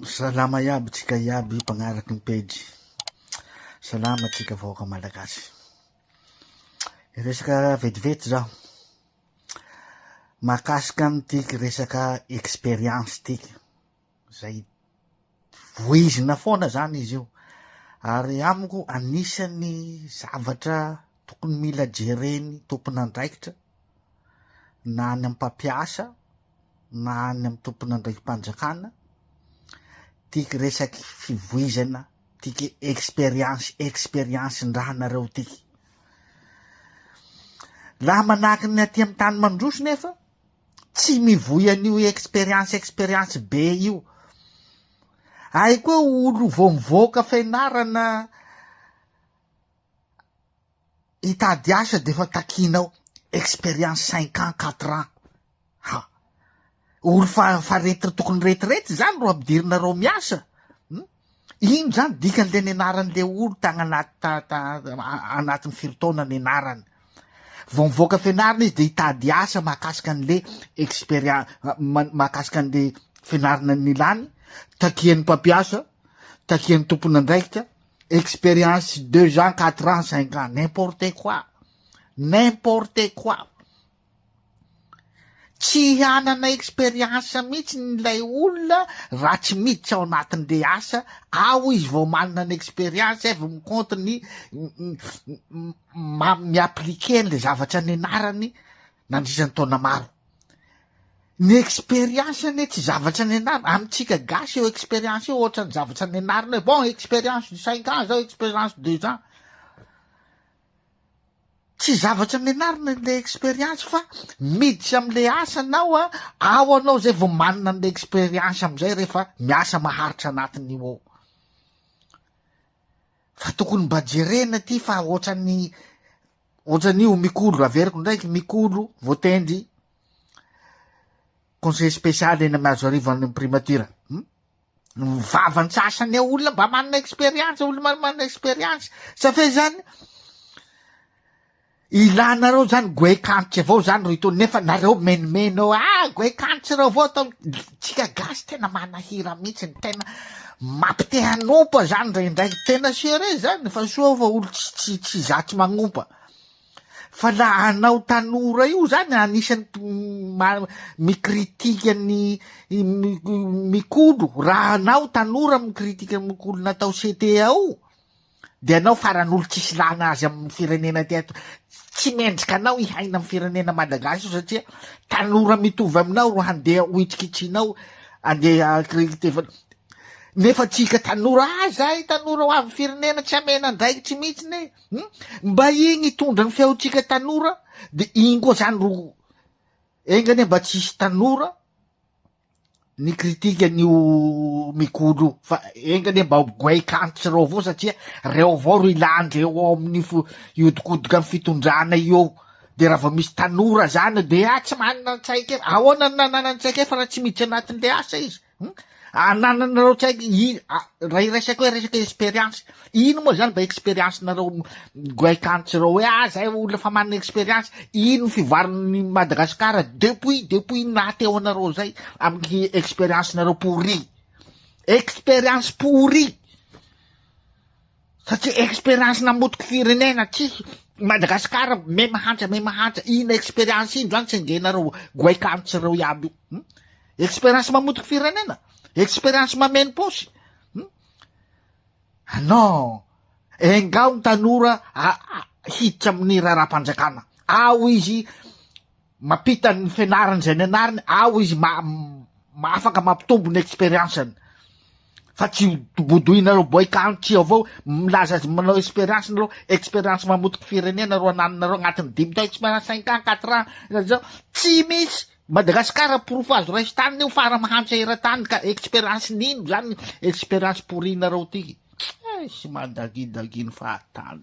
Salama iaby tsika iaby mpagnaraky ny pejy. Salama tsika vahoaka malagasy. Hiresaka vetivety zaho mahakasika an'ity resaka experience ty zay voizina foana zany izy io ary amiko anisan'ny zavatra tokony mila jereny tompon'andraikitra na any amin'ny mpampiasa na any amin'ny tompon'andraiki-panjakana tiky resaky fivoizana tiky experience experience ndrahanareo tiky laha manahaky ny aty amin'ny tany mandroso nefa tsy mivoy an'io experience experience be io ay koa olo vao mivoaka fianarana hitady asa de efa takianao experience 5 ans, 4 ans. Ha! Olo fa fa rety tokony retirety zany ro ampidirinareo miasa. Hmm? Ino zany dikan'le nianaran'le olo tagny anaty ta ta anatin'ny firy taona nianarany. Vao mivoaka fianarana izy de hitady asa mahakasika an'le experience mahakasika an'le fianarana nilany, takian'ny mpampiasa, takian'ny tompon'andraikitra, expérience 2 ans, 4 ans, 5 ans, n'importe quoi, n'importe quoi. Tsy hanana expérience mihitsy nylay olona raha tsy miditra ao anatin'le asa ao izy vao manana ny expérience vao mi-compte ny mi-appliquer an'le zavatra nianarany nandritra ny taona maro. Ny expérience anie tsy zavatra nianarana amitsika gasy io expérience io ohatra ny zavatra nianarana hoe bon, expérience de 5 ans zao, expérience 2 ans. Tsy zavatra nianarana le expérience fa miditsy am'le asanao a ao anao zay vao manana an'le expérience am'izay rehefa miasa maharitra anatin'io ao. Fa tokony mba jerena ty fa ohatrany ohatran'io Mikolo, averiko ndraiky, Mikolo voatendry conseiller spécial eny Mahazoarivo any primature. Mivavan-tsasany ao olona mba manana expérience, olo manana expérience. Sa fe zany ilanareo zany goekantry avao zany ro itony nefa nareo menimeno ao, ah, goekantry reo avao atao tsika gasy. Tena manahira mihitsy ny tena mampite hanompa zany ndraindraiky, tena sérieux zany fa soa fa olo tsy zatry magnompa. Fa laha anao tanora io zany anisan'ny mikritika ny Mikolo, raha anao tanora mikritika Mikolo natao CT ao de anao faran'olo tsisy lana azy amin'ny firenena ty ato, tsy mendrika anao hiaina amin'ny firenena malagasy io satria tanora mitovy aminao ro handeha hohitrikitrinao andeha critiquer nefa tsika tanora, ah, zay tanora ho avy firenena tsy amena andraikitry mihitsy ne. Mba igny hitondra ny feotsika tanora de igny koa zany ro engany mba tsisy tanora ny kritika an'io Mikolo io fa engany mba goaikantry reo avao satria reo avao ro ilandreo ao amin'ny hiodikodiky amy fitondrana io ao. De raha vao misy tanora zany de ah, tsy manana traikefa. Ahoana ny nananany traikefa raha tsy miditsy anatin'le asa izy? Anananareo tsy haiko raha iraisako hoe resaka expérience ino moa zany mba expérience nareo goaikantry reo hoe ah, zay olona fa manana expérience. Ino fivoaran'ny Madagasikara depuis nahateo anareo zay amin'ny expérience nareo pourri, expérience pourri? Satria expérience namotiky firenena tsisy Madagasikara, me mahantra, me mahantra. Ino expérience ino zany tsy angenareo goaikantry reo iaby io? Expérience mamotiky firenena, expérience mameno paosy? Non, engao ny tanora hiditra amin'ny raharaham-panjakana ao izy mampita ny fianarany zay nianariny ao izy afaka mampitombo ny expérience-ny fa tsy bodoinareo boikantry avao milaza azy manao expérience nareo. Expérience mamotiky firenena ro anananareo agnatin'ny 5 tao, expérience 5 ans, 4 ans zao tsy misy. Madagasikara porofo azo raisy tany io fara mahantra eran-tany ka expérience nino zany expérience pourri nareo ty? Sy mandagidaginy fahatany.